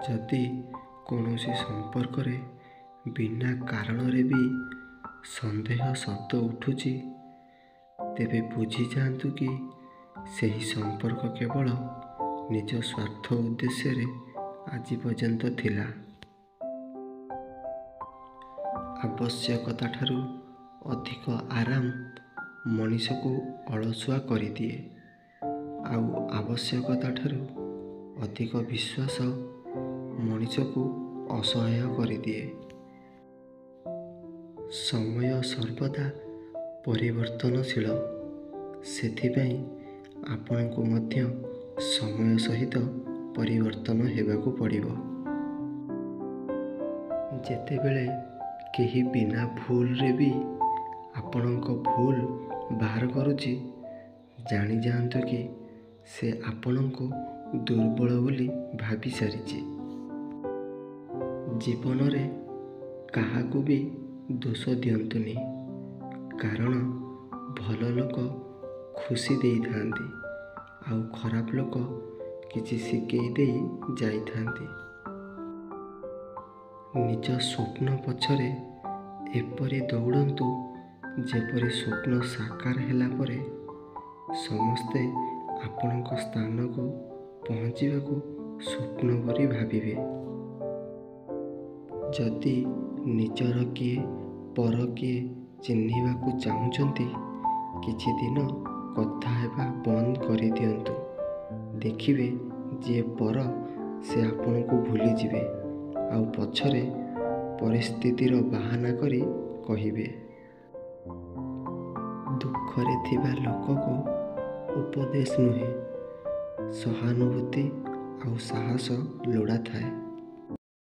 ଯଦି କୌଣସି ସମ୍ପର୍କରେ ବିନା କାରଣରେ ବି ସନ୍ଦେହ ଶବ୍ଦ ଉଠୁଛି, ତେବେ ବୁଝିଯାଆନ୍ତୁ କି ସେହି ସମ୍ପର୍କ କେବଳ ନିଜ ସ୍ୱାର୍ଥ ଉଦ୍ଦେଶ୍ୟରେ ଆଜି ପର୍ଯ୍ୟନ୍ତ ଥିଲା। ଆବଶ୍ୟକତାଠାରୁ ଅଧିକ ଆରାମ ମଣିଷକୁ ଅଳସୁଆ କରିଦିଏ, ଆଉ ଆବଶ୍ୟକତାଠାରୁ ଅଧିକ ବିଶ୍ୱାସ ମଣିଷକୁ ଅସହାୟ କରିଦିଏ। ସମୟ ସର୍ବଦା ପରିବର୍ତ୍ତନଶୀଳ, ସେଥିପାଇଁ ଆପଣଙ୍କୁ ମଧ୍ୟ ସମୟ ସହିତ ପରିବର୍ତ୍ତନ ହେବାକୁ ପଡ଼ିବ। ଯେତେବେଳେ କେହି ବିନା ଭୁଲରେ ବି ଆପଣଙ୍କ ଭୁଲ ବାହାର କରୁଛି, ଜାଣିଯାଆନ୍ତୁ କି ସେ ଆପଣଙ୍କୁ ଦୁର୍ବଳ ବୋଲି ଭାବିସାରିଛି। ଜୀବନରେ କାହାକୁ ବି ଦୋଷ ଦିଅନ୍ତୁନି, କାରଣ ଭଲ ଲୋକ ଖୁସି ଦେଇଥାନ୍ତି ଆଉ ଖରାପ ଲୋକ କିଛି ଶିଖେଇ ଦେଇ ଯାଇଥାନ୍ତି। ନିଜ ସ୍ୱପ୍ନ ପଛରେ ଏପରି ଦୌଡ଼ନ୍ତୁ ଯେପରି ସ୍ୱପ୍ନ ସାକାର ହେଲା ପରେ ସମସ୍ତେ ଆପଣଙ୍କ ସ୍ଥାନକୁ ପହଞ୍ଚିବାକୁ ସ୍ୱପ୍ନ ପରି ଭାବିବେ। ଯଦି ନିଜର କିଏ ପର କିଏ ଚିହ୍ନିବାକୁ ଚାହୁଁଛନ୍ତି, କିଛି ଦିନ କଥା ହେବା ବନ୍ଦ କରିଦିଅନ୍ତୁ। ଦେଖିବେ ଯିଏ ପର ସେ ଆପଣଙ୍କୁ ଭୁଲିଯିବେ, ଆଉ ପଛରେ ପରିସ୍ଥିତିର ବାହାନା କରି କହିବେ। ଦୁଃଖରେ ଥିବା ଲୋକକୁ ଉପଦେଶ ନୁହେଁ, ସହାନୁଭୂତି ଆଉ ସାହସ ଲୋଡ଼ାଥାଏ।